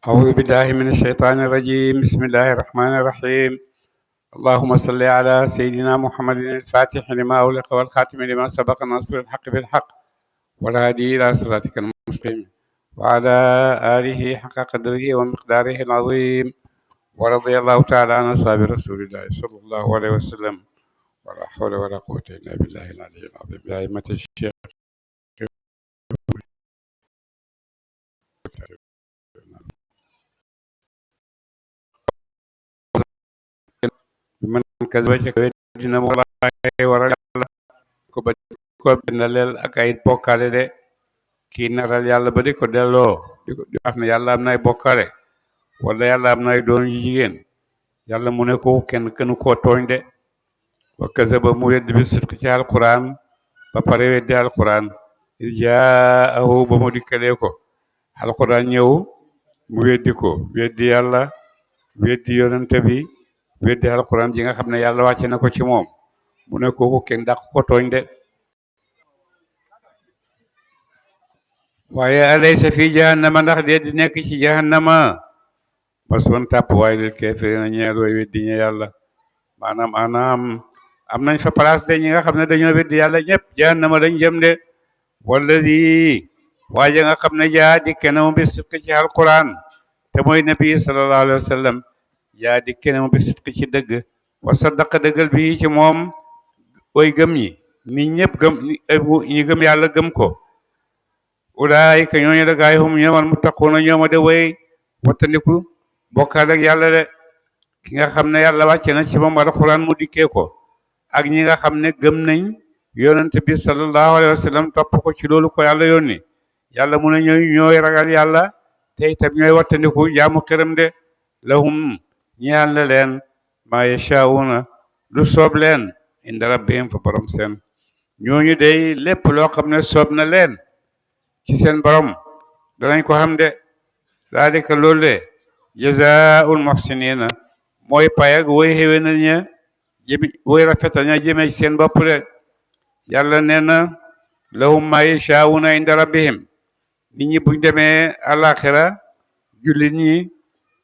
أعوذ بالله من الشيطان الرجيم بسم الله الرحمن الرحيم اللهم صل على سيدنا محمد الفاتح لما أغلق والخاتم لما سبق ناصر الحق بالحق والهادي إلى صراطك المستقيم وعلى آله حق قدره ومقداره العظيم ورضي الله تعالى عن أصحاب رسول الله صلى الله عليه وسلم ولا حول ولا قوة إلا بالله العلي العظيم يا أئمة الشيخ بمن كذبك dina mo lay waral yàlla ko ba ko bindaleel ak ay bokkaale de kii naral yàlla ba di ko delloo di wax ne yàlla am nay bokkaale wala yàlla am nay doon yu jigéen yàlla mu ne ko kenn kënu koo tooñ de wa kazaba mu weddi bi sidqi ci alquran ba pare weddi alquran jaahu ba mu dikkalee ko alquran ñëw mu weddi ko weddi yàlla weddi yonente bi weddi alquran ji nga xam ne yàlla wàcce na ko ci moom mu ne kooku kenn dàq ko tooñ de waaye alaysa fi jahannama ndax dee di nekk ci jahannama masoon tàpp waaye lil kaafiriina ñeel way weddi ña yàlla maanaam am nañ fa place de ñi nga xam ne dañoo weddi yàlla ñëpp jahannama lañ jëm de walladi waaye nga xam ne jaa di kenn bi sidqi ci alquran te mooy nabi sallallahu alayhi wa sallam yaa di keneen bi sidqi ci dëgg wa saddaqa dëggal bi ci moom way gëm ñi nit ñëpp gëm ñi gëm yàlla gëm ko ulaayika ñooñu la gaay hum ñoomal muttaquuna ñooma de way wattandiku bokkaal ak yàlla de ki nga xam ne yàlla wàcce na ci moom alxuraan mu dikkee ko ak ñi nga xam ne gëm nañ yonent bi sallallahu alayhi wa sallam topp ko ci loolu ko yàlla yónni yàlla mu ne ñooy ragal yàlla te itam ñooy wattandiku jaamu këram de lahum ñeel na leen maa yashaa'uuna lu soob leen inda rabbihim fa borom seen ñooñu day lépp loo xam ne soob na leen ci seen borom danañ ko xam de daalika loolu de jazaa'ul muhsiniina mooy pay ak woy xéwénal ña jëmi woy rafetal ña jëmee ci seen bopp de yàlla nee na lahum maa yashaa'uuna inda rabbihim nit ñi buñ demee àllaaxira jullit ñi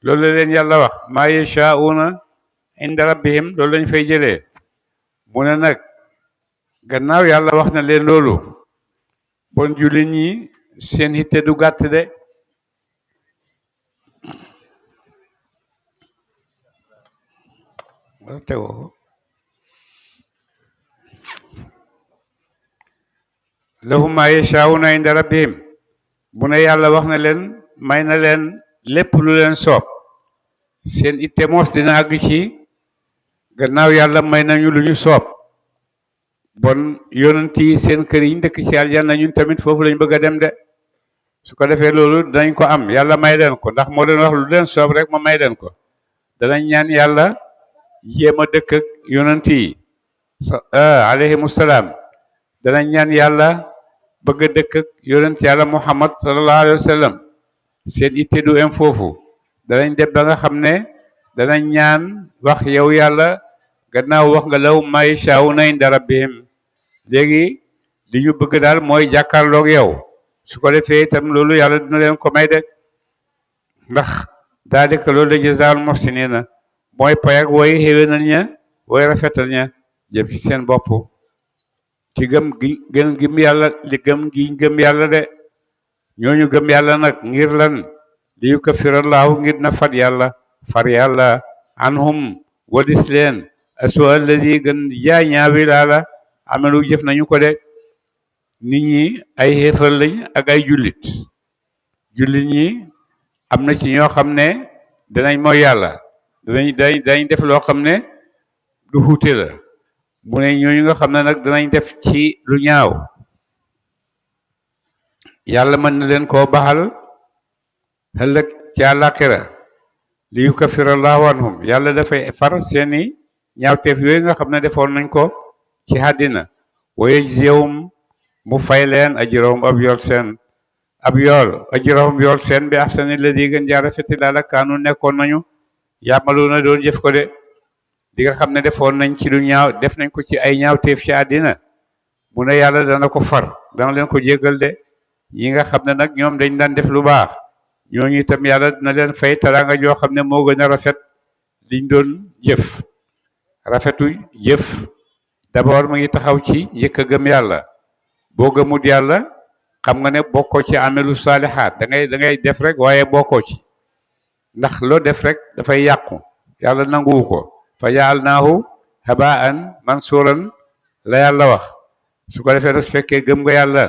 loolu la leen yàlla wax maa yashaa'uuna inda rabbihim loolu lañ fay jëlee mu ne nag gannaaw yàlla wax na leen loolu bon jullit ñi seen hitte du gàtt de lahum maa yashaa'uuna inda rabbihim mu ne yàlla wax na leen may na leen lépp lu leen soob seen itte moos dina àgg ci gannaaw yàlla may nañu lu ñu soob bon yonent yi seen kër yi ñu dëkk ci aljanna ñun tamit foofu lañ bëgg a dem de su ko defee loolu danañ ko am yàlla may leen ko ndax moo leen wax lu leen soob rek ma may leen ko danañ ñaan yàlla jéem a dëkk ak yonent yi alayhimu salaam danañ ñaan yàlla bëgg a dëkk ak yonent yàlla muhammad sallallahu alayhi wa sallam seen itte du em foofu danañ dem ba nga xam ne danañ ñaan wax yow yàlla gannaaw wax nga lahum maa yashaa'uuna inda rabbihim léegi li ñu bëgg daal mooy jàkkaarloog yow su ko defee itam loolu yàlla dina leen ko may de ndax daalika loolu de jazaa'ul muhsiniina mooy pay ak woy xéwénal ña woy rafetal ña jëm ci seen bopp ci gëm gëm yàlla li gëm yàlla de ñooñu gëm yàlla nag ngir lan li yukaffirallaahu ngir na far yàlla anhum wadis leen aswa alladi gën ñaawi laala amalu jëf nañu ko de nit ñi ay xéefar lañ ak ay jullit ñi am na ci ñoo xam ne danañ mooy yàlla danañ def loo xam ne du xuute la mu ne ñooñu nga xam ne nag danañ def ci lu ñaaw yàlla mën na leen koo baxal ëllëg ci àllaaxira li yukaffirallaahu anhum yàlla dafay far seeni ñaawteef yooyu nga xam ne defoon nañ ko ci àddina wa yajziyahum mu fay leen ajrahum yool seen bi ahsani llazii gën jaa rafeti daal ak kaanu nekkoon nañu yàmmaluuna doon jëf ko de di nga xam ne defoon nañ ci lu ñaaw def nañ ko ci ay ñaawteef ci àddina mu ne yàlla dana ko far dana leen ko jéggal de yi nga xam ne nag ñoom dañ daan def lu baax ñooñu itam yàlla dina leen fay teraanga joo xam ne moo gën a rafet liñ doon jëf. rafetu jëf d'abord mu ngi taxaw ci njëkk a gëm yàlla boo gëmut yàlla xam nga ne bokkoo ci amelu saalihaat da ngay def rek waaye bokkoo ci ndax loo def rek dafay yàqu yàlla nanguwu ko fa jaalnaahu habaan mansuuran la yàlla wax su ko defee nag su fekkee gëm nga yàlla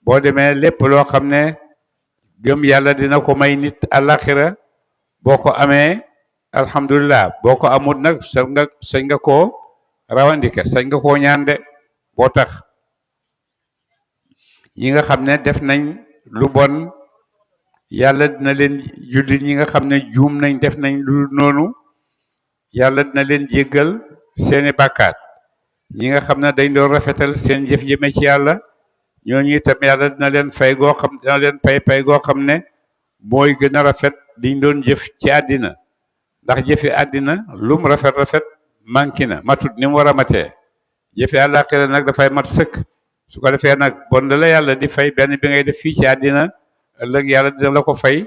boo demee lépp loo xam ne gëm yàlla dina ko may nit àllaaxira boo ko amee alhamdulilah boo ko amul nag sañ nga koo rawandike sañ nga koo ñaan de boo tax ñi nga xam ne def nañ lu bon yàlla dina leen jullit ñi nga xam ne juum nañ def nañ lu noonu yàlla dina leen jéggal seeni bàkkaat ñi nga xam ne dañ doon rafetal seen jëf jëme ci yàlla ñooñu itam yàlla dina leen fay goo xam dina leen pay goo xam ne mooy gën a rafet liñ doon jëf ci àddina ndax jëfi àddina lum rafet manqué na matut ni mu war a matee jëfi àllaaxira nag dafay mat sëkk su ko defee nag bon la yàlla di fay benn bi ngay def fii ci àddina ëllëg yàlla dina la ko fay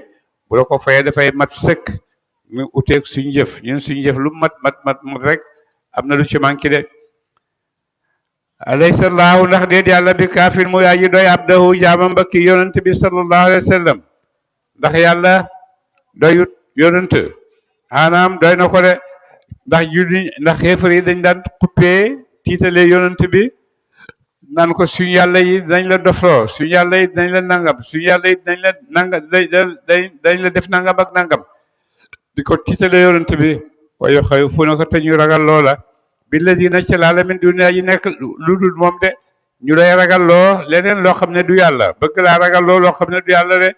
bu la ko fayee dafay mat sëkk mu uteeg suñu jëf ñun suñu jëf lu mat rek am na lu ci manqué de alaysa llaahu ndax déet yàlla bi kaafin mu yaa ji doy abdahu jaamam ba ki yonent bi sallallahu alayhi wa sallam ndax yàlla doyut yonent xaanaam doy na ko de ndax julli ndax xeefar yi dañ daan xuppee tiitalee yonent bi naan ko suñu yàlla yi dañ la dofloo suñu yàlla yi dañ la nangam suñu yàlla yi dañ la nangam dañ la def nangam ak nangam di ko tiitalee yonent bi waaye xëy fu na ko te ñu ragal loola bi ladina ci laalamin dunya yi nekk lu dul moom de ñu lay ragal loo leneen loo xam ne du yàlla bëgg laa ragal loo loo xam ne du yàlla de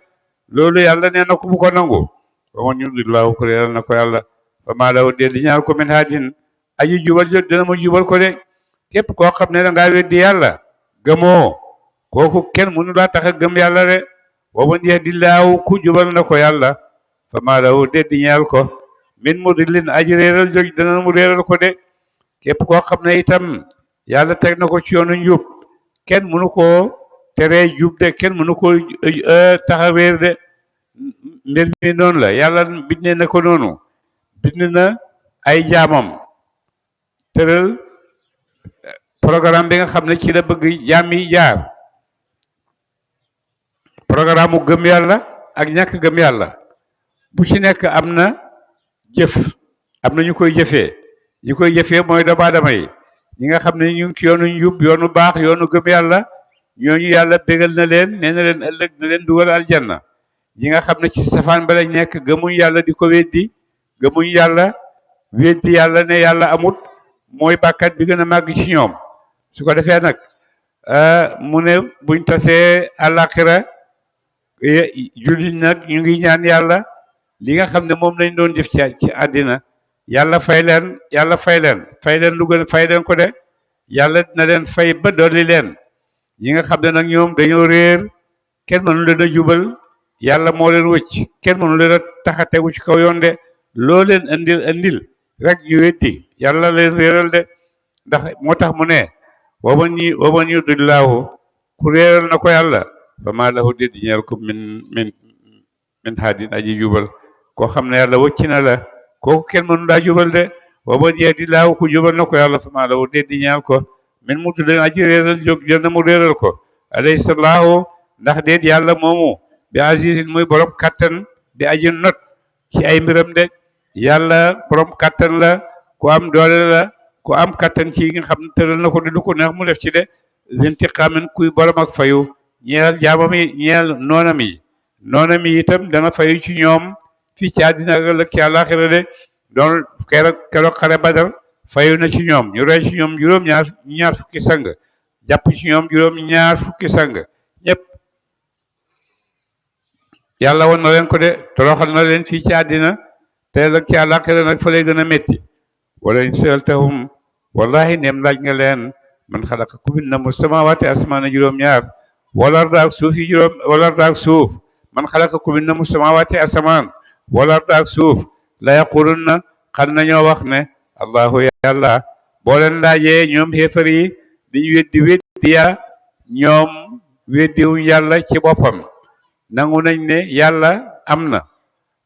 loolu yàlla nee na ko bu ko nangu ba ma ñu dillaahu ko réeral na ko yàlla ba maa law dee di ñaar ko min haadin aji jubal jot dina ma jubal ko de képp koo xam ne da ngaa weddi yàlla gëmoo kooku kenn mënu laa tax a gëm yàlla de wa man yahdillaahu ku jubal na ko yàlla fa maa law dee di ñaar ko min mudillin aji réeral joj dina mu réeral ko de képp koo xam ne itam yàlla teg na ko ci yoonu njub kenn mënu koo teree jub de kenn mënu koo tax a réer de mbir mi noonu la yàlla bindee na ko noonu bind na ay jaamam tëral programme bi nga xam ne ci la bëgg jaam yi jaar programme mu gëm yàlla ak ñàkk gëm yàlla bu ci nekk am na jëf am na ñu koy jëfee ñi koy jëfee mooy doomu aadama yi ñi nga xam ne ñu ngi ci yoonu njub yoonu baax yoonu gëm yàlla ñooñu yàlla bégal na leen nee na leen ëllëg na leen dugal aljanna ñi nga xam ne ci safaan ba lañ nekk gëmuñ yàlla di ko weddi gëmuñ yàlla weddi yàlla ne yàlla amut mooy bàkkat bi gën a màgg ci ñoom su ko defee nag mu ne buñ tasee àllaaxira jullit nag ñu ngi ñaan yàlla li nga xam ne moom lañ doon jëf ci àddina yàlla fay leen lu gën fay leen ko de yàlla dina leen fay ba dolli leen ñi nga xam ne nag ñoom dañoo réer kenn mënu leen a jubal yàlla moo leen wëcc kenn mënu leen a tax a tegu ci kaw yoon de loo leen andil rek ñu weddi yàlla leen réeral de ndax moo tax mu ne waman yudillaahu ku réeral na ko yàlla fa maa lahu déet ñeel ko min haadin aji jubal koo xam ne yàlla wëcc na la kooku kenn mënu daa jubal de waman yahdillaahu ku jubal na ko yàlla fa maa lahu déet ñeel ko min mudillin aji réeral jóg jël na mu réeral ko alaysa llaahu ndax déet yàlla moomu bi azizin muy borom kattan di aji not ci ay mbiram de yàlla borom kattan la ku am doole la ku am kattan ci nga xam ne tëral na ko di lu ko neex mu def ci de intiqaamin kuy borom ak fayu ñeel jaamam yi ñeel noonam yi itam dana fayu ci ñoom fii ci àddina ak ëllëg ci àllaaxira de doon keroog xare Badar fayu na ci ñoom ñu rey ci ñoom ñaar fukki sang jàpp ci ñoom ñaar fukki sang ñëpp yàlla woon na leen ko de toroxal na leen fii ci àddina te ëllëg ci àllaaxira nag fa lay gën a métti wala in sa'altahum wallahi neem laaj nga leen man xalaqa ku bind na mu samaawaati asmaana juróom-ñaar wala arda ak suuf man xalaqa ku bind na mu samaawaati asamaan wala arda ak suuf la yaqulunna xam nañoo wax ne allahu yàlla boo leen laajee ñoom xéefar yi diñu weddi yàlla ñoom weddiwuñ yàlla ci boppam nangu nañ ne yàlla am na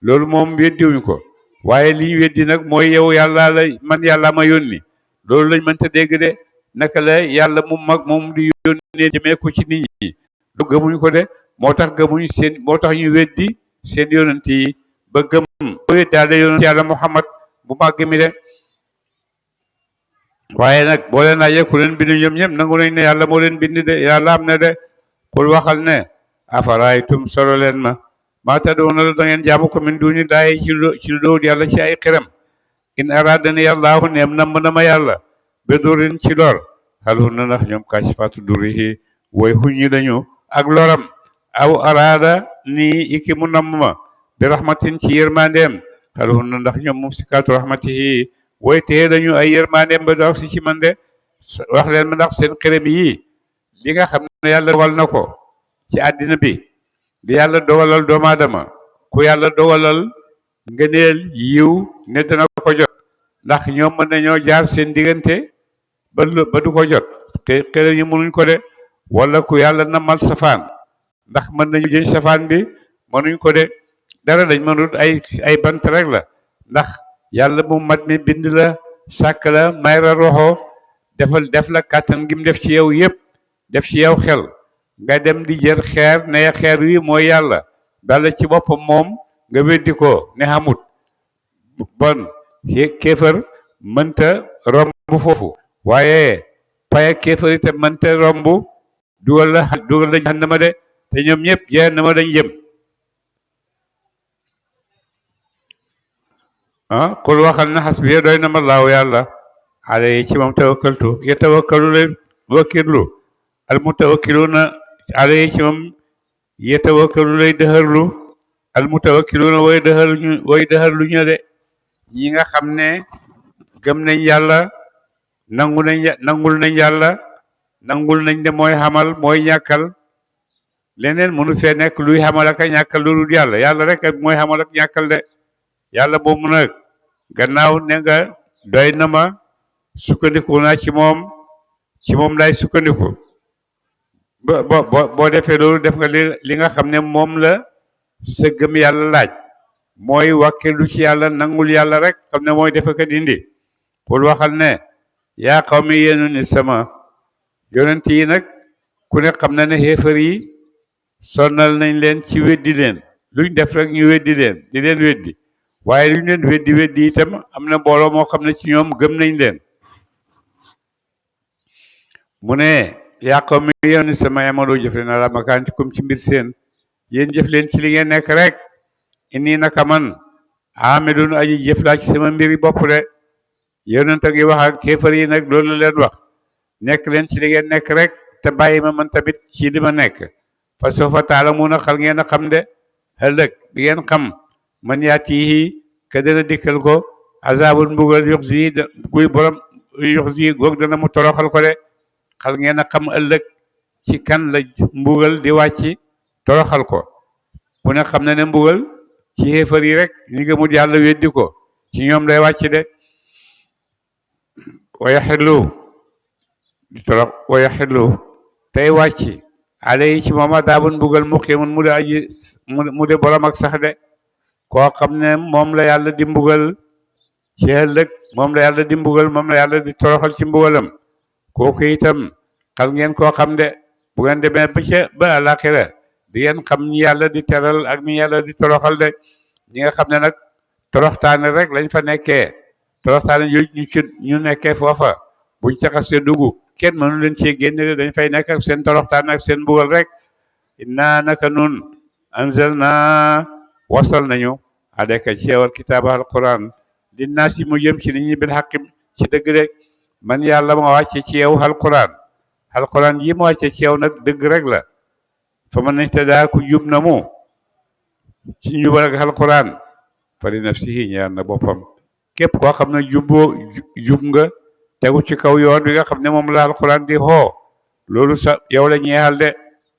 loolu moom weddiwuñ ko waaye li ñu weddi nag mooy yow yàlla la man yàlla ma yónni loolu lañ mënta dégg de naka la yàlla mu mag moom di yónnee jëmee ko ci nit ñi lu gëmuñ ko de moo tax gëmuñ seen moo tax ñu weddi seen yonent yi ba gëm ba weddaale yonent yàlla Muhammad bu màgg mi de waaye nag boo leen laajee ku leen bind ñoom ñëpp nangu nañ ne yàlla moo leen bind de yàlla am na de kul waxal ne afaraytum solo leen ma maa tad'uuna la da ngeen jaamu ko min duuni laahi ci lu dóor yàlla ci ay xiram in araadani yàllaahu neem namm na ma yàlla be durin ci lor hal hunna ndax ñoom kaashifaatu durrihi way huññi lañu ak loram aw araada nii iki mu namm ma bi rahmatin ci yërmandeem hal hunna ndax ñoom mumsikaatu rahmatihi way tee lañu ay yërmandeem ba doog si ci man de wax leen ma ndax seen xiram yi li nga xam ne yàlla dogal na ko ci àddina bi di yàlla dogalal doomu aadama ku yàlla dogalal ngëneel yiw ne dana ko jot ndax ñoom mën nañoo jaar seen diggante ba du ko jot te xëy ñu mënuñ ko de wala ku yàlla namal safaan ndax mën nañu jëñ safaan bi mënuñ ko de dara dañ mënut ay bant rek la ndax yàlla mu mat mi bind la sàkk la may la roxo def la kàttan gi mu def ci yow yépp def ci yow xel nga dem di jël xeer ne xeer wi mooy yàlla dala ci boppam moom nga weddi ko ne xamut bon kéefër mënta romb foofu waaye paye kéefër itam mënta romb dugal la jahannama de te ñoom ñëpp jahannama dañ jëm kul waxal na xasbiya doy na ma laaw yàlla alayhi ci moom tawakkaltu yatawakkalu lay wakkirlu al mutawakkiluuna alayhi ci moom yatawakkalu lay dëxërlu al mutawakkiluuna way dëxërlu ñu de ñi nga xam ne gëm nañ yàlla nangul nañ yàlla nangul nañ ne mooy xamal mooy ñàkkal leneen mënu fee nekk luy xamal ak a ñàkkal lu dul yàlla yàlla rek ak mooy xamal ak ñàkkal de yàlla boobu nag gannaaw ne nga doy na ma sukkandiku naa ci moom lay sukkandiku boo defee loolu def nga li nga xam ne moom la sa gëm yàlla laaj mooy wàkkilu ci yàlla nangul yàlla rek xam ne mooy defe ko dindi kul waxal ne yaa qawmi yéenu ni sama yonent yi nag ku ne xam na ne xéefar yi sonnal nañ leen ci weddi leen luñ def rek ñu weddi leen di leen weddi waaye luñ leen weddi itam am na mbooloo moo xam ne ci ñoom gëm nañ leen mu ne yaa qawmi yéenu ni sama yamaloo jëf leen ala makaanatikum ci mbir seen yéen jëf leen ci li ngeen nekk rek inni naka man amilun aji jëf laa ci sama mbiri bopp de yonent a ngi wax ak kéefar yi nag loolu la leen wax nekk leen ci li ngeen nekk rek te bàyyi ma man tamit ci li ma nekk fa sawfa ta'lamuuna xal ngeen a xam de ëllëg di ngeen xam man yaatihi ka dana dikkal ko azaabul mbugal yuxzi kuy borom yuxzi goog dana mu toroxal ko de xal ngeen a xam ëllëg ci kan la mbugal di wàcc toroxal ko ku ne xam na ne mbugal ci xéefar yi rek ñi nga mut yàlla weddi ko ci ñoom lay wàcc de wayaxillu tey wàcc alay ci moom adaabun mbugal muqiimun mu de aji mu de borom ak sax de koo xam ne moom la yàlla di mbugal ci ëllëg moom la yàlla di mbugal moom la yàlla di toroxal ci mbugalam kooku itam xal ngeen koo xam de bu ngeen demee ba àlaxira di ngeen xam ñi yàlla di teral ak ñi yàlla di toroxal de ñi nga xam ne nag toroxtaane rek lañ fa nekkee toroxtaane yooyu ñu nekkee foofa buñ caxasee dugg kenn mënu leen cee génne dañ fay nekk ak seen toroxtaane ak seen mbugal rek inna naka nun anzalna wasal nañu alayka ci yow kitaaba alquran linnaasi mu jëm ci nit ñi bil xaqi ci dëgg de man yàlla ma wàcce ci yow alquran yi ma wàcce ci yow nag dëgg rek la fa man ihtadaa ku jub na mu ci njubal ak alquran fa li nafsihi ñaar na boppam képp koo xam ne jub nga tegu ci kaw yoon wi nga xam ne moom la alquran di xoo loolu sa yow la ñeexal de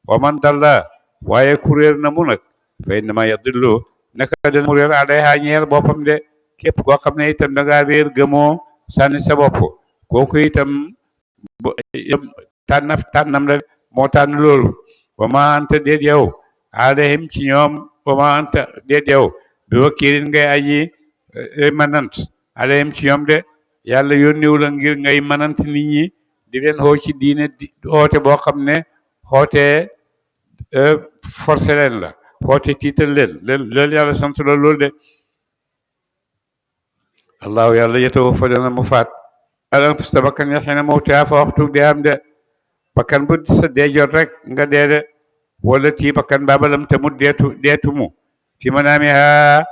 wa man dalla waaye kuréer na mu nag fa innama yadillu naka dana mu réer alayha ñeel boppam de képp koo xam ne itam da ngaa réer gëmoo sànni sa bopp kooku itam tànnam la moo tànn loolu wa ma anta déet yow alayhim ci ñoom wa ma anta déet yow bi wakiilin ngay aji manant alayhim ci ñoom de yàlla yónniwu la ngir ngay manant nit ñi di leen xoo ci diine di xoote boo xam ne xoote forcé leen la xoote tiital leen loolu yàlla sant la loolu de allahu yàlla yatawaffa dana mu faat al anfusa bakkan ya xina mawtiha fa waxtu dee am de bakkan bu sa dee jot rek nga dee de wala tii bakkan baabalam te mu deetu mu fi manaamiha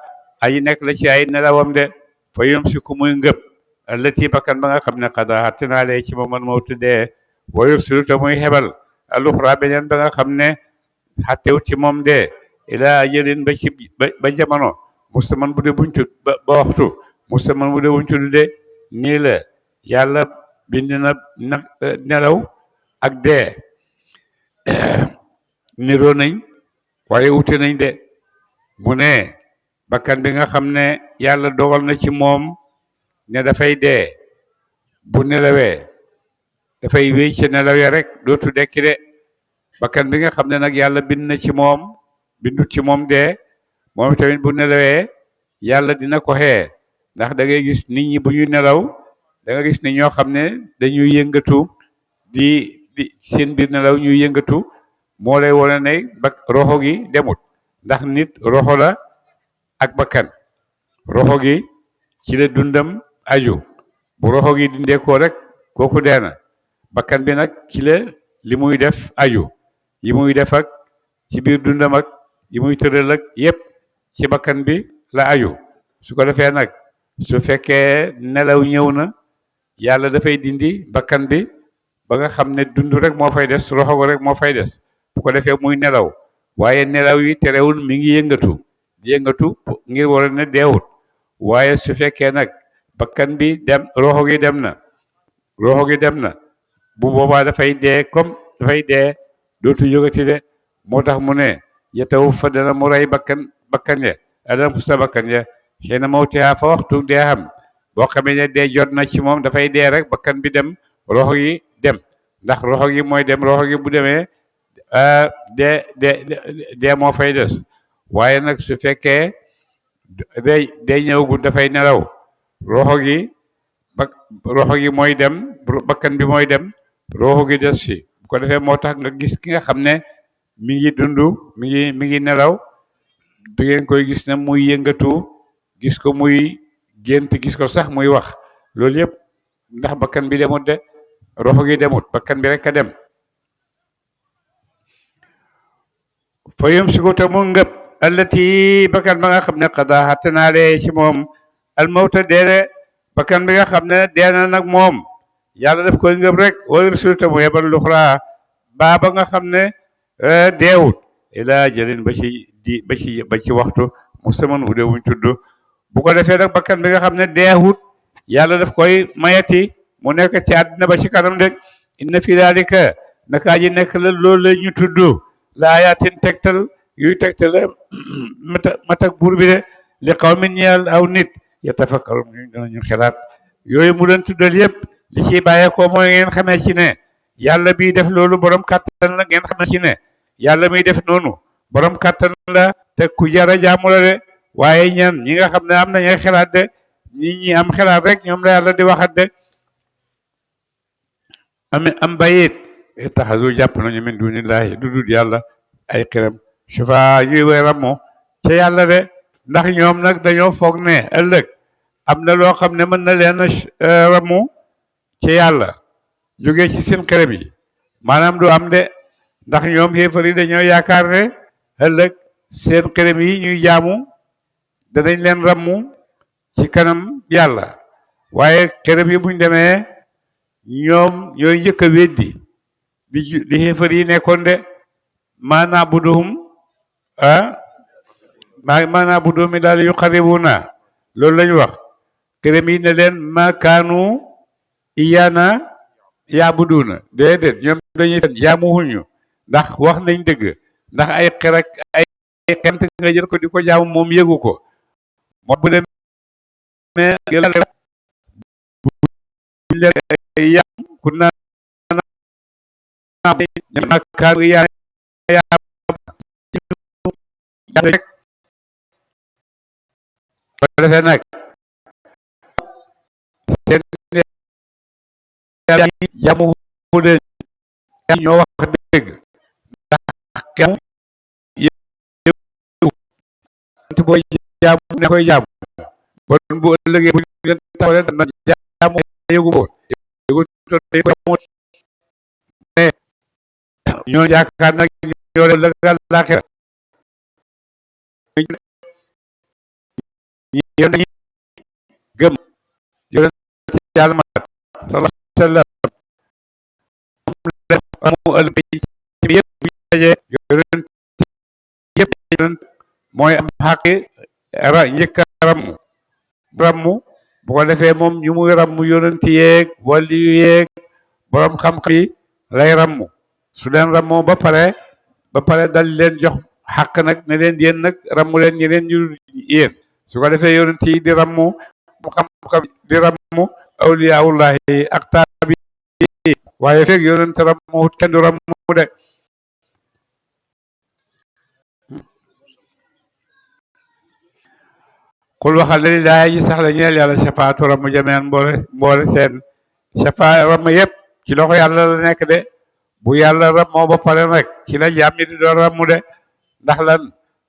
aji nekk la ci ay nelawam de fa yumsiku muy ngëb allati bakkan ba nga xam ne xada xattinaa lee ci moom man mawtu dee wa yursilu te muy xebal aluxra beneen ba nga xam ne xattewut ci moom dee ilaa ajalin ba jamono mustaman bu dee buñ tudd ba waxtu mustaman bu dee buñ tudd de nii la yàlla bind na nelaw ak dee niroo nañ waaye wute nañ de mu ne bakkan bi nga xam ne yàlla dogal na ci moom ne dafay dee bu nelawee dafay wéy ci nelawee rek dootu dekki de bakkan bi nga xam ne nag yàlla bind na ci moom bindut ci moom dee moom tamit bu nelawee yàlla dina ko xee ndax da ngay gis nit ñi bu ñuy nelaw da nga gis ni ñoo xam ne dañuy yëngatu di seen biir nelaw ñuy yëngatu moo lay wane ne roxo gi demut ndax nit roxo la ak bakkan roxo gi ci la dundam aju bu roxo gi dindeekoo rek kooku dee na bakkan bi nag ci la li muy def aju yi muy def ak ci biir dundam ak yi muy tëral ak yépp ci bakkan bi la aju su ko defee nag su fekkee nelaw ñëw na yàlla dafay dindi bakkan bi ba nga xam ne dund rek moo fay des roxo rek moo fay des bu ko defee muy nelaw waaye nelaw yi terewul mi ngi yëngatu di yëngatu ngir war ne deewut waaye su fekkee nag bakkan bi dem roxo gi dem na bu boobaa dafay dee comme dafay dee dootu jógati de moo tax mu ne yatawaffa dana mu rey bakkan ya adam sa bakkan ya xëy na mawtiha fa waxtu dee xam boo xamee ne dee jot na ci moom dafay dee rek bakkan bi dem roxo gi dem ndax roxo gi mooy dem roxo gi bu demee dee moo fay des waaye nag su fekkee day ñëwagul dafay nelaw roxo gi mooy dem bakkan bi mooy dem roxo gi des fi bu ko defee moo tax nga gis ki nga xam ne mi ngi dund mi ngi nelaw du ngeen koy gis ne muy yëngatu gis ko muy gént gis ko sax muy wax loolu yëpp ndax bakkan bi demut de roxo gi demut bakkan bi rek a dem fa yumsiku te mu ngëb allati bakkan ba nga xam ne xada xattanaale ci moom almawta deene bakkan bi nga xam ne deena nag moom yàlla daf koy ngëb rek wa yursilu te mu yebal luxra ba nga xam ne deewut ilaa jëlin ba ci waxtu musamman bu dee wuñ tudd bu ko defee nag bakkan bi nga xam ne deewut yàlla daf koy mayati mu nekk ci àddina ba ci kanam de inna fi dalika naka ji nekk la loolu la ñu tudd la ayatin tegtal yuy tegtal matak buur bi de li qawmin ñeel aw nit yatafakkarun ñu danañu xelaat yooyu mu leen tuddal yëpp li ciy bàyyeekoo mooy ngeen xamee ci ne yàlla biy def loolu borom kàttan la ngeen xamee ci ne yàlla miy def noonu borom kàttan la te ku jara jaamu la de waaye ñan ñi nga xam ne am nañu xelaat de ñi am xelaat rek ñoom la yàlla di waxat de am bayit taxasu jàpp nañu min dunillahi du dul yàlla ay xiram sufa ñuy way rammo ca yàlla de ndax ñoom nag dañoo foog ne ëllëg am na loo xam ne mën na leen rammu ci yàlla jógee ci seen xiram yi maanaam du am de ndax ñoom xéefar yi dañoo yaakaar ne ëllëg seen xiram yi ñuy jaamu danañ leen rammu ci kanam yàlla waaye xiram yi buñ demee ñoom ñooy njëkk a weddi di xéefar yi nekkoon de maanaa buduhum maanaa buduhum mi daal yu xaribuna loolu lañu wax xiram yi ne leen ma kaanu iyaana yaabuduna déedéet ñoom dañuy fen jaamuwuñu ndax wax nañ dëgg ndax ay xer ak ay xent nga jël ko di ko jaamu moom yëgu ko moom bu demee yam ku naan kaanu iyaana ko defee nag seen yàlla yi jàmm leen ñoo wax dëgg ndax kenn yëpp booy jàmm ne koy jàmm bon bu ëllëgee bu ñu taxawlee dana jàmm yëgu ko yëgu ko mais ñoo yaakaar nag ñoo leen lëgal laaxira yéen ñi gëm yonent yàlla mat sallallahu alayhi wa sallam amu ëllëg ci yëpp bu dajee yonent yëpp yonent mooy am xaqi njëkk a rammu bu ko defee moom ñu muy rammu yonent yeeg wàlli yu yeeg borom xam-xam yi lay rammu su leen rammoo ba pare dal leen jox xaq nag ne leen yéen nag rammu leen ñeneen ñu yéen su ko defee yonent yi di rammu xam-xam di rammu awliyaawullahi ak taabi waaye fekk yonent rammu kenn du rammu de xul waxal ne laa ji sax la ñeel yàlla safaatu ramm jameen mboole seen safa ramm yëpp ci loxo yàlla la nekk de bu yàlla rammoo ba pare nag ci la jaam ñi di doon rammu de ndax lan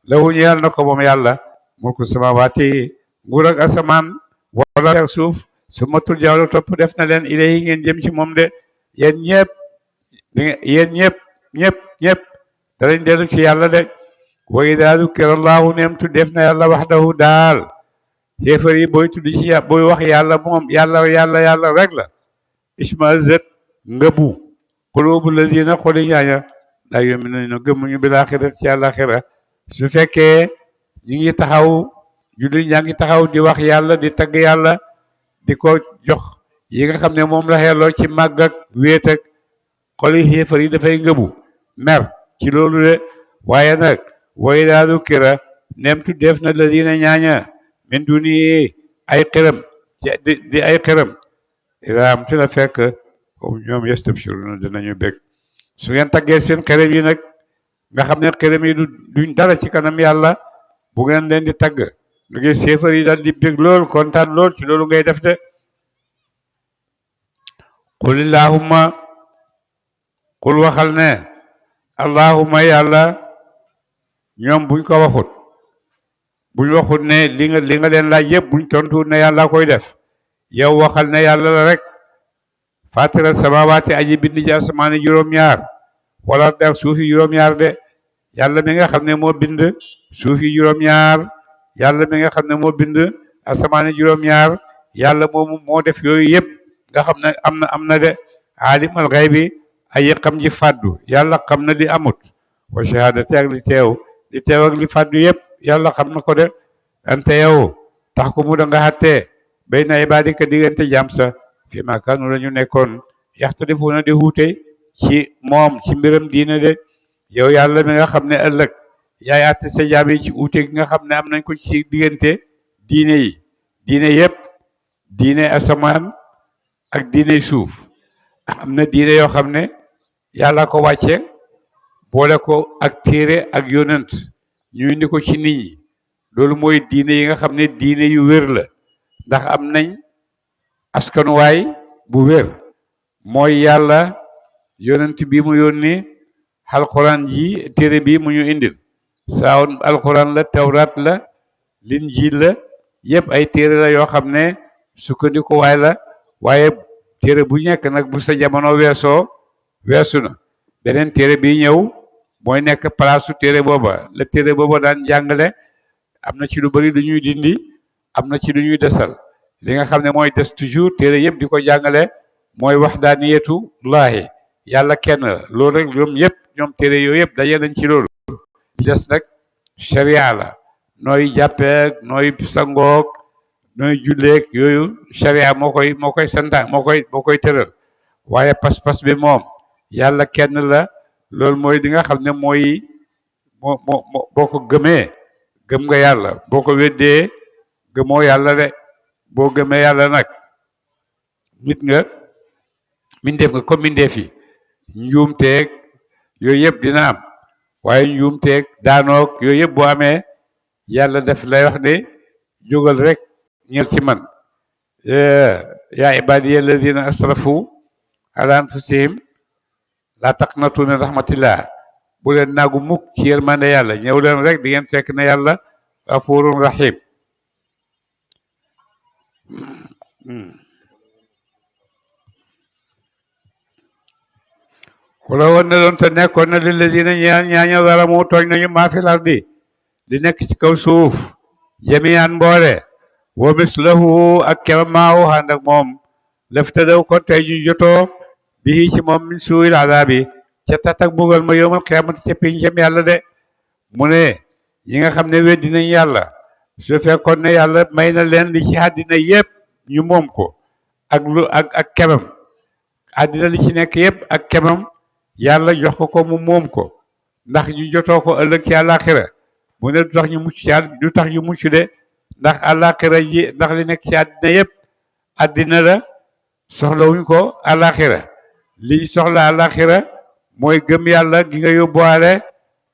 lahu ñeel na ko moom yàlla mulku samawaati nguur ak asamaan wala ak suuf su matul jawlu topp def na leen ilayhi ngeen jëm ci moom de yéen ñëpp danañ dellu ci yàlla de wa idaa dukira allahu neem tuddeef na yàlla waxdahu daal xéefar yi booy tudd ci booy wax yàlla moom yàlla rek la ismazat ngëbu qulubu lazina xoli ñaaña laa yu'minuuna gëmuñu bil aaxira ci àllaaxira su fekkee ñi ngi taxaw julli ñaa ngi taxaw di wax yàlla di tagg yàlla di ko jox yi nga xam ne moom la xelloo ci màgg ak wéet ak xoli xéefar yi dafay ngëbu mer ci loolu de waaye nag wa idaa dukira neem tuddeef na lazina ñaaña min duni ay xiram di ay xiram idaa am na fekk ñoom yastabshiruna dinañu bég su ngeen taggee seen xiram yi nag nga xam ne xiram yi duñ dara ci kanam yàlla bu ngeen leen di tagg nga gis séefar yi daal di bég lool kontaan lool ci loolu ngay def de qul illahumma qul waxal ne allahumma yàlla ñoom buñ ko waxut ne li nga leen laaj yëpp buñ tontu ne yàlla koy def yow waxal ne yàlla la rek fatira samawaati aji bind ci asamaani juróom-ñaar wala ak suufi juróom-ñaar de yàlla mi nga xam ne moo bind suufi juróom-ñaar yàlla mi nga xam ne moo bind asamaani juróom-ñaar yàlla moomu moo def yooyu yëpp nga xam ne am na de aalimal xaybi ayi xam ji fàddu yàlla xam na di amut wa shahadati ak li teew ak li fàddu yëpp yàlla xam na ko de ante yow tax ko mu da nga xattee bay na ibaadika diggante jàmm sa fi ma kanu la ñu nekkoon yaxtalifuuna di xuute ci moom ci mbiram diine de yow yàlla mi nga xam ne ëllëg yaay àtte sa jaam yi ci uute gi nga xam ne am nañ ko ci diggante diine yëpp diine asamaan ak diine suuf am na diine yoo xam ne yàlla ko wàcce boole ko ak téere ak yonent ñu indi ko ci nit ñi loolu mooy diine yi nga xam ne diine yu wér la ndax am nañ askanuwaay bu wér mooy yàlla yonent bi mu yónni alxuraan ji téere bi mu ñu indil saawoon alxuraan la tawraat la linjiil la yëpp ay téere la yoo xam ne sukkandikuwaay la waaye téere bu nekk nag bu sa jamono weesu na beneen téere bi ñëw mooy nekk palaasu téere booba la téere booba daan jàngale am na ci lu bari lu ñuy dindi am na ci lu ñuy desal li nga xam ne mooy des toujours téere yëpp di ko jàngale mooy waxdaaniyatu laahi yàlla kenn la loolu rek ñoom téere yooyu yëpp daje nañ ci loolu des nag sharia la nooy jàppeek nooy sangook nooy julleek yooyu sharia moo koy santaan moo koy tëral waaye pas-pas bi moom yàlla kenn la loolu mooy li nga xam ne mooy boo ko gëmee gëm nga yàlla boo ko weddee gëmoo yàlla de boo gëmee yàlla nag mindeef nga comme mindeef yi njuumteeg yooyu yëpp dina am waaye njuumteeg daanoog yooyu yëpp boo amee yàlla def lay wax ne jógal rek ñëw ci man yaa ibadiya alladina asrafu ala anfusihim la taqnatu min rahmatillah bu leen naagu mukk ci yërmande yàlla ñëw leen rek di ngeen fekk ne yàlla gafurun rahim wala woon na doon te nekkoon na lilladina ñaaña zalamu tooñ nañu maa fil ardi di nekk ci kaw suuf jamian mboole wa mislahu ak kema maawu ànd ak moom laftadaw kon tey ñu jotoo bii ci moom min suuyil azaabi ca tatak bugal ma yowmal qiyaamati ca pincam yàlla de mu ne ñi nga xam ne weddi nañ yàlla su fekkoon ne yàlla may na leen li ci àddina yépp ñu moom ko ak kemam àddina li ci nekk yépp ak kemam yàlla jox ko mu moom ko ndax ñu jotoo ko ëllëg ci àllaaxira mu ne du tax ñu mucc ci du tax ñu mucc de ndax àllaaxira ji ndax li nekk ci àddina yépp àddina la soxlawuñ ko àllaaxira liñ soxla àllaaxira mooy gëm yàlla gi nga yóbbuwaale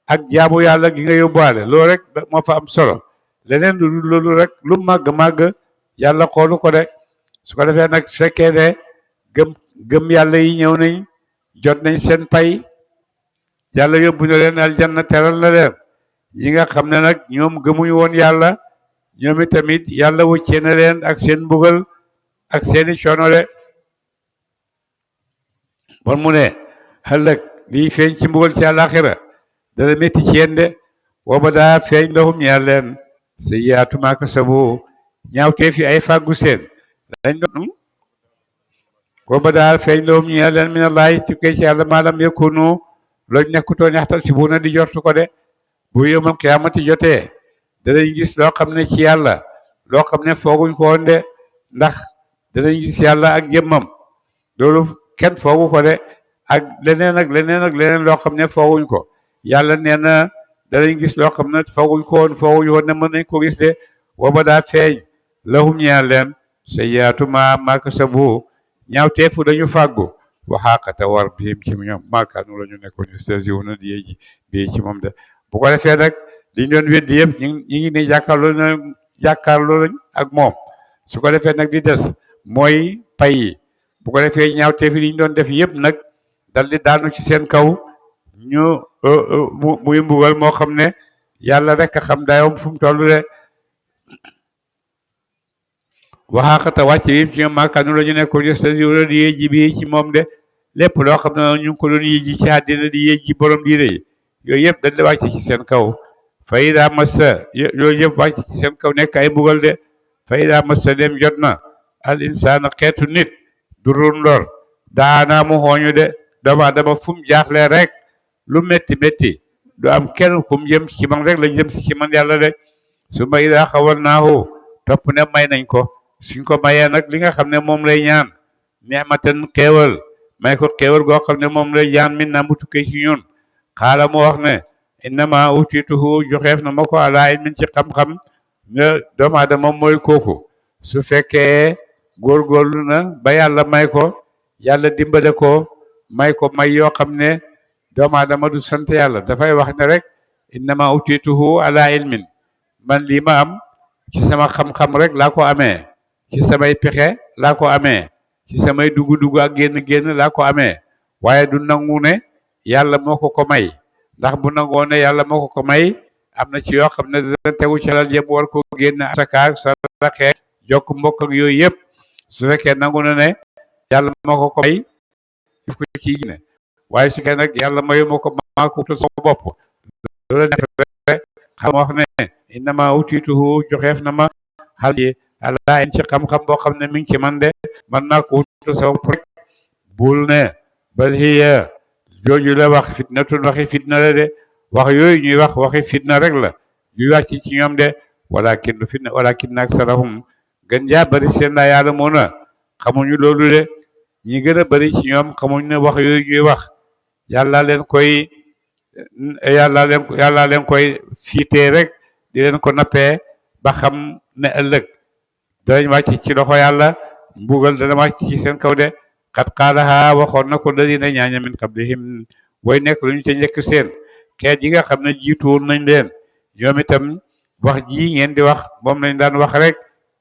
ak jaamu yàlla gi nga yóbbuwaale loolu rek moo fa am solo leneen lu dul loolu rek lu màgg-màgg yàlla xoolu ko de su ko defee nag su fekkee ne gëm yàlla yi ñëw nañ jot nañ seen pay yàlla yóbbu na leen aljanna teral na leen ñi nga xam ne nag ñoom gëmuñu woon yàlla ñoom itamit yàlla wëccee na leen ak seen mbugal ak seeni coono de bon mu ne ëllëg liy feeñ ci mbugal ci àllaaxira dana métti ci yéen de booba daa feeñ lahum ñeel leen sayyi'aatu maa kasabu ñaawtee fi ay fàggu seen dañ doon booba daa feeñ lahum ñeel leen minallaahi tukkee ci yàlla maa lam yakunu loolu nekkutoon yaxtasibuuna di jortu ko de bu yawmal qiyaamati jotee danañ gis loo xam ne ci yàlla loo xam ne fooguñ ko woon de ndax danañ gis yàlla ak jëmmam loolu kenn foogu ko de ak leneen loo xam ne fooguñ ko yàlla nee na danañ gis loo xam ne fooguñ ko woon ne mën nañ ko gis de booba daa feeñ lahum ñeel leen sayyi'aatu maa kasabu ñaawteefu dañu fàggu waxaaqata war bihim ci ñoom maakaanu la ñu nekkoon yastahzi'uuna di yéegi bii ci moom de bu ko defee nag liñ doon weddi yëpp ñu ngi ne jàkkaarloo lañ ak moom su ko defee nag di des mooy pay yi bu ko defee ñaawteef yi liñ doon def yëpp nag dal di daanu ci seen kaw ñu muy mbugal moo xam ne yàlla rek a xam dayoom fu mu toll de waxaaqata wàcc yim ci ñoom maakaanu la ñu nekkoon yastahzi'uuna di yéegi bii ci moom de lépp loo xam ne ñu ngi ko doon yéegi ci àddina di yéegi borom diine yi yooyu yëpp dañ la wàcc ci seen kaw fa idaa massa yooyu yëpp wàcc ci seen kaw nekk ay mbugal de fa idaa massa dem jot na al insaana xeetu nit durun lor daanaa mu xooñu de dama fu mu jaaxlee rek lu métti métti du am kenn fu mu jëm ci man rek la jëm si ci man yàlla de su ma idaa xawal naahu topp ne may nañ ko suñ ko mayee nag li nga xam ne moom lay ñaan neexmatan xéewal may ko xéewal goo xam ne moom lay ñaan min naa mu tukkee ci ñun xaala mu wax ne innama utituhu joxeef na ma ko ala ilmin ci xam-xam nga doomu aadama mooy kooku su fekkee góorgóorlu na ba yàlla may ko yàlla dimbale ko may yoo xam ne doomu aadama du sant yàlla dafay wax ne rek innama utituhu ala ilmin man lii ma am ci sama xam-xam rek laa ko amee ci samay pexe laa ko amee ci samay dugg-dugg ak génn laa ko amee waaye du nangu ne yàlla moo ko may ndax bu nangoo ne yàlla moo ko may am na ci yoo xam ne dana tegu ci alal jëm war ko génn asaka saraxe jokk mbokk ak yooyu yëpp su fekkee nangu na ne yàlla moo ko may def ko ci ne waaye su fekkee nag yàlla mayu moo ko maa ko wutal sama bopp loolu nekk rek xam wax ne innama utituhu joxeef na ma xal yi àlla ci xam-xam boo xam ne mi ngi ci man de man naa ko wutal sama bopp rek bul ne bal hiya jooju la wax fitnatun waxi fitna la de wax yooyu ñuy wax waxi fitna rek la ñuy wàcc ci ñoom de walakin du fitna walakin aksarahum gën jaa bëri seen laa ya'lamuuna xamuñu loolu de ñi gën a bëri ci ñoom xamuñ ne wax yooyu ñuy wax yàlla leen koy fiitee rek di leen ko nappee ba xam ne ëllëg danañ wàcc ci loxo yàlla mbugal dana wàcc ci seen kaw de xat qaalaha waxoon na ko ladina ñaaña min qablihim way nekk lu ñu ca njëkk seen xeet yi nga xam ne jiitu woon nañ leen ñoom itam wax ji ngeen di wax moom lañ daan wax rek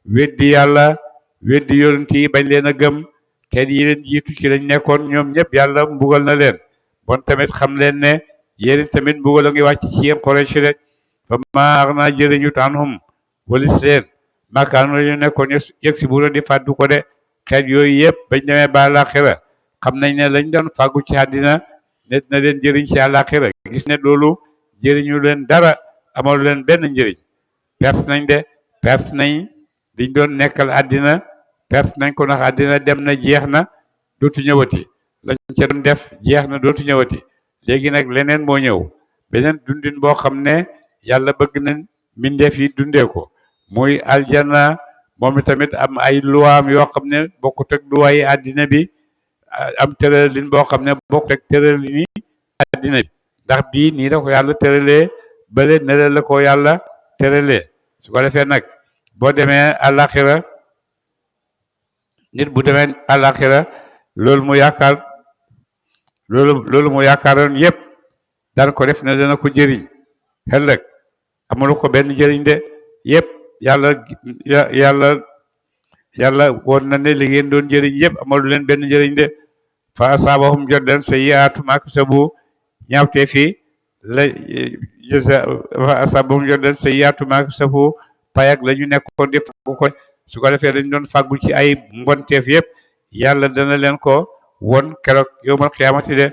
weddi yàlla weddi yonent yi bañ leen a gëm kenn yi leen jiitu ci lañ nekkoon ñoom ñëpp yàlla mbugal na leen bon tamit xam leen ne yéen tamit mbugal a ngi wàcc ci yéen Quraysh de fa maa aghnaa jëriñut anhum walis leen maakaanu la ñu nekkoon yëg si bu di fàddu ko de xeet yooyu yëpp bañ demee ba àllaaxira xam nañ ne lañ doon fàggu ci àddina net na leen jëriñ ci àllaaxira gis ne loolu jëriñu leen dara amalu leen benn njëriñ perte nañ de perte nañ liñ doon nekkal àddina perte nañ ko ndax àddina dem na jeex na dootu ñëwati lañ ca doon def jeex na dootu ñëwati léegi nag leneen moo ñëw beneen dundin boo xam ne yàlla bëgg nañ mbindeef yi dundee ko muy aljana moom tamit am ay luwaam yoo xam ne bokkut ak luwaayi àddina bi am tëralin boo xam ne bokkut ak tëralini àddina bi ndax bii nii la ko yàlla tëralee bële ne la ko yàlla tëralee su ko defee nag boo demee àllaaxira nit bu demee àllaaxira loolu mu yaakaar loolu mu yaakaaroon yëpp daan ko def ne dana ko jëriñ ëllëg amul ko benn jëriñ de yëpp yàlla woon na ne li ngeen doon jëriñ yëpp amalu leen benn jëriñ de fa asaabahum jot leen sayyi'aatu maa kasabu ñaawtee fii la fa asaabahum jot leen sayyi'aatu maa kasabu payak la ñu nekkoon di fàggu ko su ko defee dañ doon fàggu ci ay mbonteef yëpp yàlla dana leen ko won keroog yawmal qiyaamati de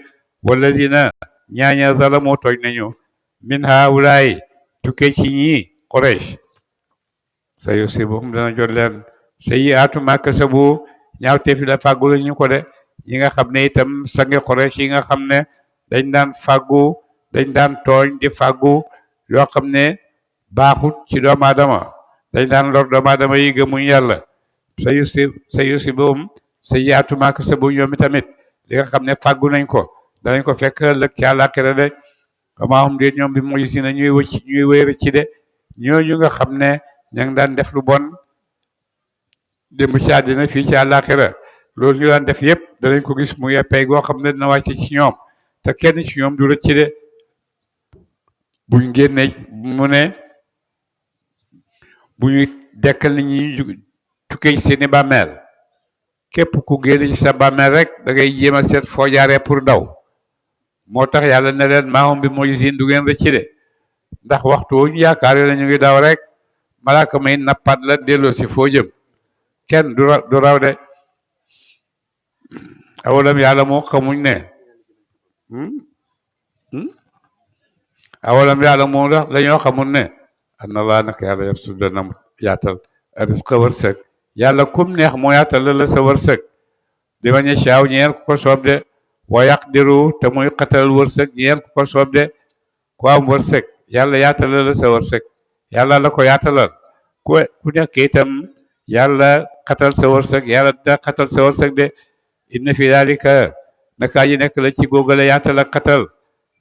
walladina ñaaña zalamu tooñ nañu min haulaay tukkee ci ñii Quraysh sa yusibuhum dana jot leen sayyi'aatu maa kasabu ñaawteef la fàggu la ñu ko de ñi nga xam ne itam sange Quraysh yi nga xam ne dañ daan fàggu dañ daan tooñ di fàggu yoo xam ne baaxut ci doomu aadama dañ daan lor doomu aadama yi gëmuñ yàlla sa yusibuhum sayyi'aatu maa kasabu ñoom tamit li nga xam ne fàggu nañ ko danañ ko fekk ëllëg ci àllaaxira de wamaa hum déet ñoom bi mu'jiziina ñuy wéer ci de ñooñu nga xam ne ña ngi daan def lu bon démb ci àddina fii ci àllaaxira loolu ñu daan def yëpp danañ ko gis muy pay goo xam ne dina wàcc ci ñoom te kenn ci ñoom du rëcc de buñ génne mu ne bu ñuy dekkal nit ñi tukkee ci seeni bàmmeel képp ku génne ci sa bàmmeel rek da ngay jéem a seet foo jaaree pour daw moo tax yàlla ne leen maa hum bi mu'jiziin du ngeen rëcc de ndax waxtu wu ñu yaakaar ne ñu ngi daw rek malaaka may nappaat la delloo si foo jëm kenn du raw de awalam yàlla moo xamuñ ne awalam yàlla moo la ñoo xamul ne anna laa naka yàlla yabsutu dana yaatal rizqa wërsëg yàlla kum neex moo yaatal la sa wërsëg di ma ña ñeel ku ko soob de wa yaqdiru te muy xatal wërsëg ñeel ku ko soob de ku am wërsëg yàlla yaatal la sa wërsëg yàlla la ko yaatalal ku nekk itam yàlla xatal sa wërsëg yàlla da xatal sa wërsëg de inna fi dalika naka ji nekk la ci góogale yaatal ak xatal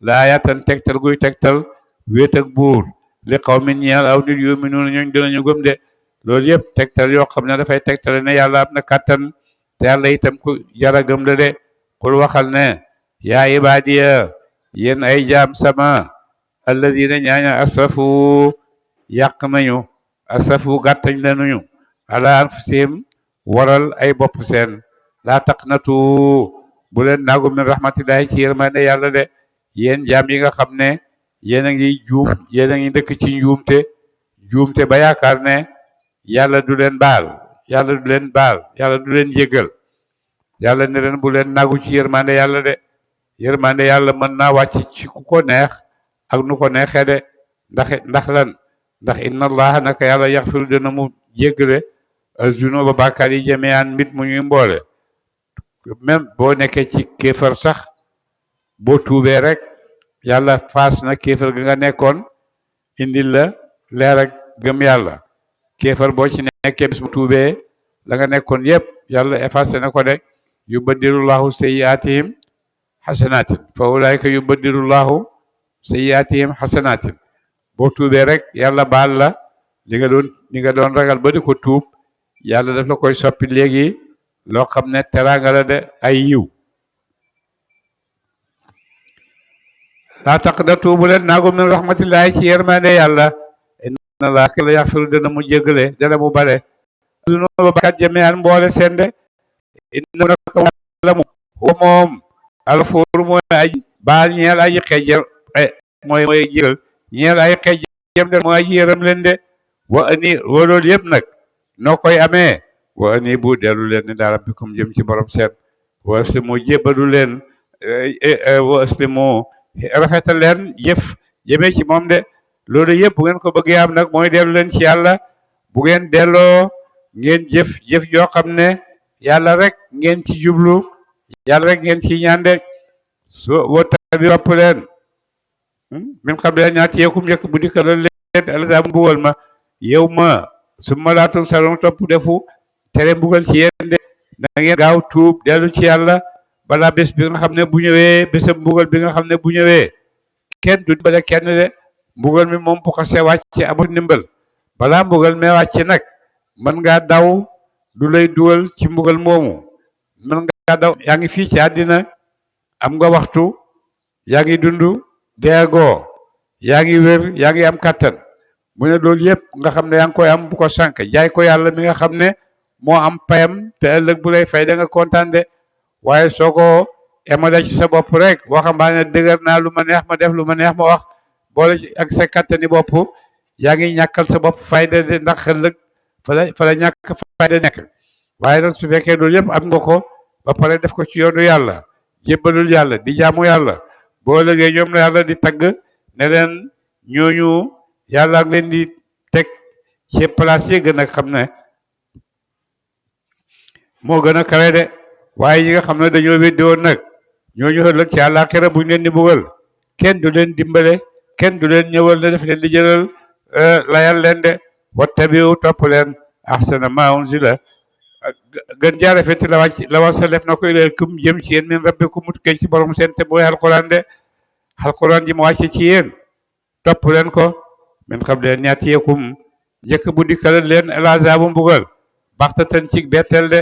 laa yaatan tegtal guy tegtal wéet ak buur li qawmin ñeel aw nit yu'minuuna ñooñ dinañu gëm de loolu yëpp tegtal yoo xam ne dafay tegtale ne yàlla am na kàttan te yàlla itam ku jara gëm la de xul waxal ne yaa ibaadiya yéen ay jaam sama alladina ñaaña asrafu yàq nañu asrafu gàttañ lanuñu ala anfusihim waral ay bopp seen laa taqnatu bu leen naagu min rahmatillahi ci yërmande yàlla de yéen jaam yi nga xam ne yéen a ngi juum yéen a ngi dëkk ci njuumte ba yaakaar ne yàlla du leen baal yàlla du leen jéggal yàlla ne leen bu leen naagu ci yërmande yàlla de yërmande yàlla mën naa wàcc ci ku ko neex ak nu ko neexee de ndax lan ndax inna allaha naka yàlla yaxfiru dina mu jéggale azunuba bàkkaar yi jami'an mbit mu ñuy mboole même boo nekkee ci kéefar sax boo tuubee rek yàlla faas na kéefar ga nga nekkoon indil la leer ak gëm yàlla kéefar boo ci nekkee bis bu tuubee la nga nekkoon yépp yàlla effacé na ko de yubaddilullahu sayyi'atihim xasanaatin fa ulaayka yubaddilullahu sayyi'atihim xasanaatin boo tuubee rek yàlla baal la li nga doon ragal ba di ko tuub yàlla daf la koy soppi léegi loo xam ne teraanga la de ay yiw laa taqnatu bu leen naagu min rahmatillahi ci yërmande yàlla na laa la yaxfiru dana mu jéggale dana mu bare zunuuba bakkaat jamii'an mboole seen de innahu naka Yàlla moom alxafuur mooy aji baal ñeel aji xejjam mooy jégal ñeel ay xejjam de mooy aji yërëm leen de wa loolu yëpp nag noo koy amee wa aniibu dellu leen ni daa rabbikum jëm ci borom seen wa aslimu jébbalu leen wa aslimu rafetal leen jëf jëmee ci moom de loolu yëpp bu ngeen ko bëggee am nag mooy dellu leen ci yàlla bu ngeen delloo ngeen jëf joo xam ne yàlla rek ngeen ci jublu yàlla rek ngeen ci ñaande so wota bi topp leen min xam ne ñaati yeekum njëkk bu dikkal leen alazaabu mbugal ma yow ma su ma laatum salon topp defu tere mbugal ci yéen de na ngeen gaaw tuub dellu ci yàlla balaa bés bi nga xam ne bu ñëwee bésam mbugal bi nga xam ne bu ñëwee kenn du dimbale kenn de mbugal mi moom bu xasee wàcc amul ndimbal balaa mbugal mee wàcc nag mën ngaa daw du lay dugal ci mbugal moomu mën ngaa daw yaa ngi fii ci àddina am nga waxtu yaa ngi dund deegoo yaa ngi wér yaa ngi am kàttan mu ne loolu yëpp nga xam ne yaa ngi koy am bu ko sànq jaay ko yàlla mi nga xam ne moo am payam te ëllëg bu lay fay da nga kontaan de waaye soo ko emale ci sa bopp rek waxambaane dëgër naa lu ma neex ma def lu ma neex ma wax boole ak sa kattani bopp yaa ngi ñàkkal sa bopp fayda de ndax ëllëg fa la ñàkk fayda nekk waaye nag su fekkee loolu yëpp am nga ko ba pare def ko ci yoonu yàlla jébbalul yàlla di jaamu yàlla boo ëllëgee ñoom la yàlla di tagg ne leen ñooñu yàlla ak leen di teg ci place yi gën a xam ne moo gën a kawe de waaye ñi nga xam ne dañoo weddi woon nag ñooñu ëllëg ci àllaaxira buñ leen di mbugal kenn du leen dimbale kenn du leen ñëwal ne def leen di jëlal layal leen de wattabi'u topp leen ahsana ma unzila gën jaa rafet la wàcc def na ko ilaykum jëm ci yéen min rabbikum mu tukkee ci borom seen te mooy alquran de alquran ji ma wàcce ci yéen topp leen ko min qabli an ya'tiyakum njëkk bu dikkal leen al'azaabu mbugal baxtatan ci betteel de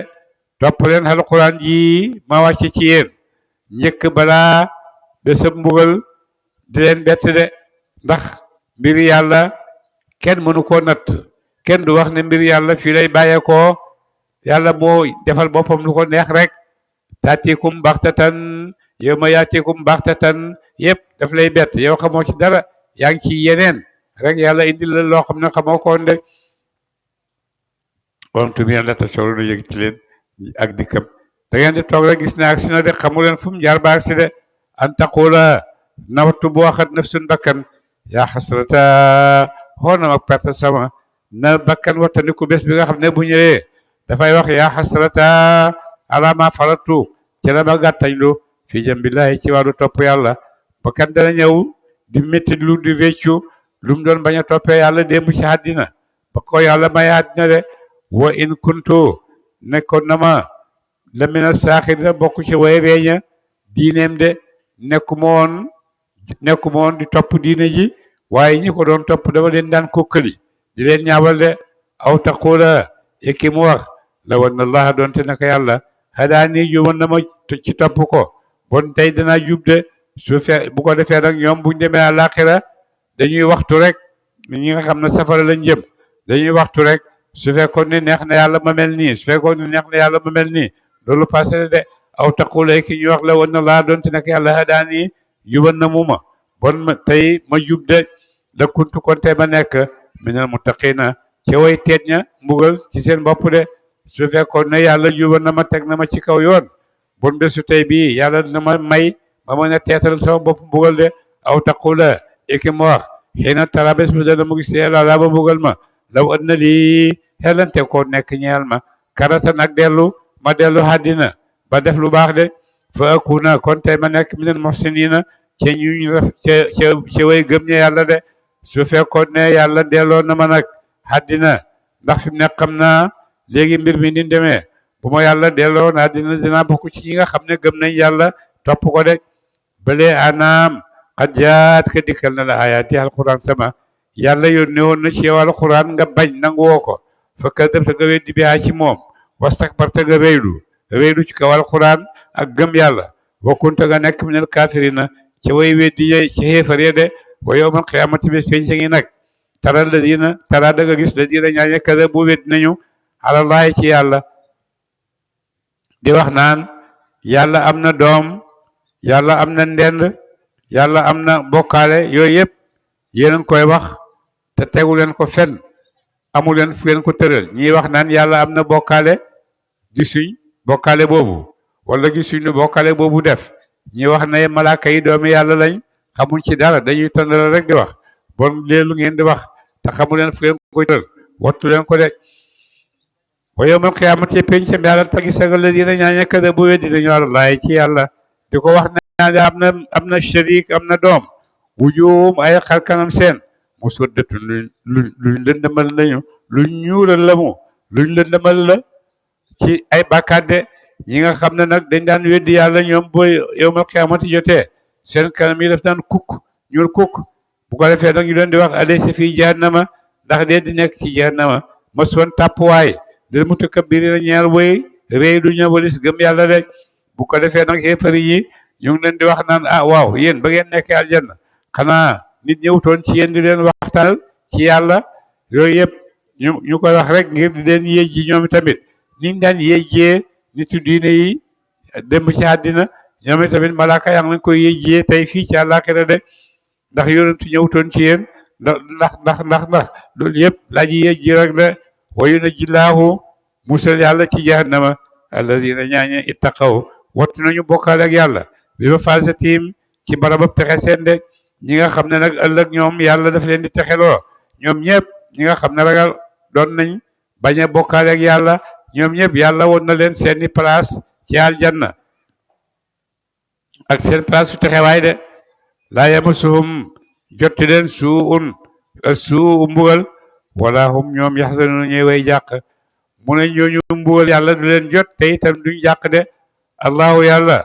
topp leen alquran ji ma wàcce ci yéen njëkk balaa bésab mbugal di leen bett de ndax mbir yàlla kenn mënu koo natt kenn du wax ne mbir yàlla fii lay bàyyeekoo yàlla moo defal boppam lu ko neex rek taatikum baxtatan yow ma yaatikum baxtatan yëpp daf lay bett yow xamoo ci dara yaa ngi ci yeneen rek yàlla indi la loo xam ne xamoo ko woon de wantum yàlla tashuruna yëg ci leen ak dikkam da ngeen di toog rek gis ne ak si na de xamu leen fu mu jaar ba ak si de an taqula nawtu bu waxat nafsun bakkan yaa xasrata xool na mag perte sama na bakkan wattandiku bés bi nga xam ne bu ñëwee dafay wax yaa xasrata ala ma faratu ci la ma gàttañlu fi jambillahi ci wàllu topp yàlla bakkan dana ñëw di métti lu di wéccu lu mu doon bañ a toppee yàlla démb ci àddina ba ko yàlla may àddina de wa in kuntu nekkoon na ma la mina saaxirina bokk ci way reeña diineem de nekkuma woon di topp diine ji waaye ñi ko doon topp dama leen daan kokkali di leen ñaawal de aw taqula ekki mu wax la wan allah doonte naka yàlla hadaani juboon na ma ci topp ko bon tey danaa jub de bu ko defee nag ñoom buñ demee àllaaxira dañuy waxtu rek ñi nga xam ne safara lañ jëm dañuy waxtu rek su fekkoon ne neex na yàlla ma mel nii su fekkoon ne neex na yàlla ma mel nii loolu passé de aw taqula ki ñuy wax la wan allah doonte naka yàlla hadaani juboon na mu ma bon tey ma jub de la kuntu kon tey ma nekk minal muttaqina ci way teet ña mbugal ci seen bopp de su fekkoon ne yàlla jubal na ma teg na ma ci kaw yoon bon bésu tey bii yàlla dina ma may ma mën a teetal sama bopp mbugal de aw taqula iki ma wax xëy na tara bés bu dana mu gis yàlla laa ba mbugal ma law ëdd na lii xelante koo nekk ñeel ma karatan ak ma dellu àddina ba def lu baax de fa akuna kon tey ma nekk minal muhsinina ca ñuñ raf ca way gëm ñe yàlla de su fekkoon ne yàlla delloo na ma nag àddina ndax fi mu ne xam naa léegi mbir mi ni demee bu ma yàlla delloo na àddina dinaa bokk ci ñi nga xam ne gëm nañ yàlla topp ko de balee anaam xat jaat ka dikkal na la ayaati alquran sama yàlla yónnee woon na ci yow alquran nga bañ nangu woo ko fa kadabta nga weddi bi ci moom wastakbarta nga réylu ci kaw alquran ak gëm yàlla wakkunta nga nekk minal kaafirina ca way weddi ci xéefar ya de wa yawmal qiyaamati bés feeñ sa ngi nag tara ladina tara da nga gis ladina ñaaña kada bu wét nañu alallahi ci yàlla di wax naan yàlla am na doom yàlla am na ndend yàlla am na bokkaale yooyu yëpp yéen a ngi koy wax te tegu leen ko fenn amu leen fu leen ko tëral ñii wax naan yàlla am na bokkaale gisuñ bokkaale boobu wala gisuñ ne bokkaale boobu def ñi wax ne malaaka yi doomi yàlla lañ xamuñ ci dara dañuy tëndal rek di wax bon léelu ngeen di wax te xamu leen fu leen ko tëral wattu leen ko de wa yawmal qiyaamati pencam yàlla tagi sagal la dina ñaaña kada bu weddi dañu àllaay ci yàlla di ko wax ne am na sharik am na doom wujuum ay xarkanam seen mu suddatun luñ lëndëmal nañu luñ ñuulal la mu luñ lëndëmal la ci ay bàkkaat de ñi nga xam ne nag dañ daan weddi yàlla ñoom booy yawmal qiyaamati jotee seen kanam yi daf daan kukk ñuul kukk bu ko defee nag ñu leen di wax alaysa fii jahannama ndax dee di nekk ci jahannama maswan tàppuwaay del mutakabbiriina ñeel woy réy du ñëwalis gëm yàlla de bu ko defee nag xéefari yi ñu ngi leen di wax naan ah waaw yéen ba ngeen nekkee aljanna xanaa nit ñëwutoon ci yéen di leen waxtaanal ci yàlla yooyu yëpp ñu koy wax rek ngir di leen yéej ji ñoom tamit niñ daan yéejjee nitu diine yi dem ci àddina ñoom tamit malaaka yaa ngi leen koy yéejjee tey fii ci àllaaxira de ndax yonentu ñëwutoon ci yéen ndax loolu yëpp laaj yi yéej ji rek de wayu na jillaahu musal yàlla ci jahannama alladina ñaañe ittaqaw wattu nañu bokkaale ak yàlla bi ba falsatim ci barabab texe seen de ñi nga xam ne nag ëllëg ñoom yàlla daf leen di texeloo ñoom ñëpp ñi nga xam ne ragal doon nañ bañ a bokkaale ak yàlla ñoom ñëpp yàlla woon na leen seeni place ci aljanna ak seen place su texewaay de laa yamassuhum jotti leen suu mbugal wala hum ñoom yaxzanuna ñuy way jàq mu ne ñooñu mbugal yàlla du leen jot te itam duñ jàq de allahu yàlla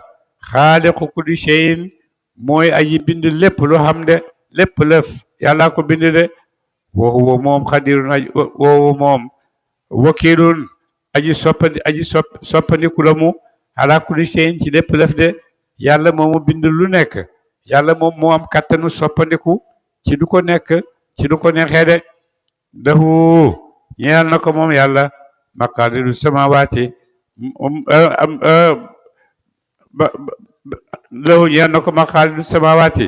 xaaliqu kulli shay'in mooy aji bind lépp loo xam de lépp lëf yàllaa ko bind de wa huwa moom xadirun wa huwa moom wakilun soppandiku la mu ala kulli shay'in ci lépp lëf de yàlla moomu bind lu nekk yàlla moom moo am kattanu soppandiku ci du ko nekk ci du ko neexee de lahu ñeel na ko moom yàlla maqaadiru samawaati lahu ñeel na ko maqaadiru samawaati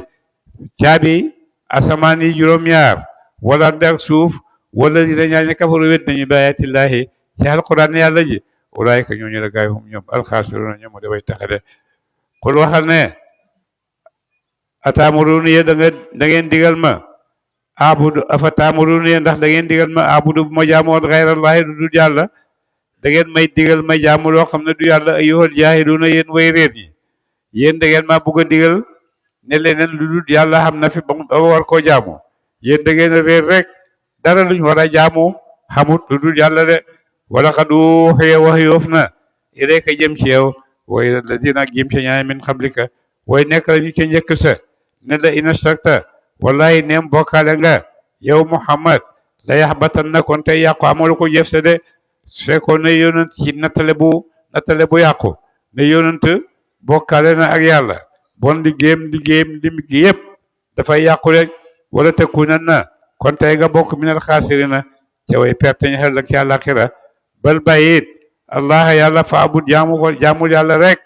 caabi asamaan yi juróom-ñaar wala ak suuf wala dina ñaaña kafaru wét nañu bi ayaatillaahi ci alquran yàlla ji ulaayika ñooñu la gaay hum ñoom alxaasiruuna ñoom dafay taxade xul waxal ne ataamuruni ye da ngeen digal ma abudu afa taamuruni ye ndax da ngeen digal ma abudu bu ma jaamoon xayrallahi du dul yàlla da ngeen may digal ma jaamu loo xam ne du yàlla ayyuhal jaahiluuna yéen way réer ñi yéen da ngeen ma bugg a digal ne leneen lu dul yàlla xam na fi ba war koo jaamu yéen da ngeen a réer rek dara luñ war a jaamu xamut lu dul yàlla de wala xad uuhiya wahyoof na ilayka jëm ci yow wa ila alladina ak jëm ci ñaay min qablika way nekk la ñu ca njëkk sa ne la in ashrakta wallahi neem bokkaale nga yow Muhammad la yaxbatan na kon tey yàqu amalu ko jëf sa de su fekkoon ne yonent ci nattale bu yàqu ne yonent bokkaale na ak yàlla bon liggéeyam gi yëpp dafay yàqu rek wala tekunan na kon tey nga bokk minal xaasirina ca way perte ñu xel ak ci àllaaxira bal bàyyit allah yàlla fa abud jaamul yàlla rek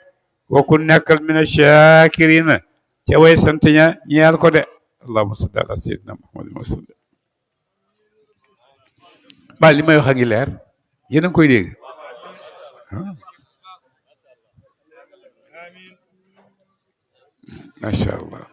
wa kun nekkal mina shakirina ca way sant ña ñeel ko de allahumma salli ala sayyidina muhammadin wa sallam ba li may wax a ngi leer yéen a ngi koy dégg macha allah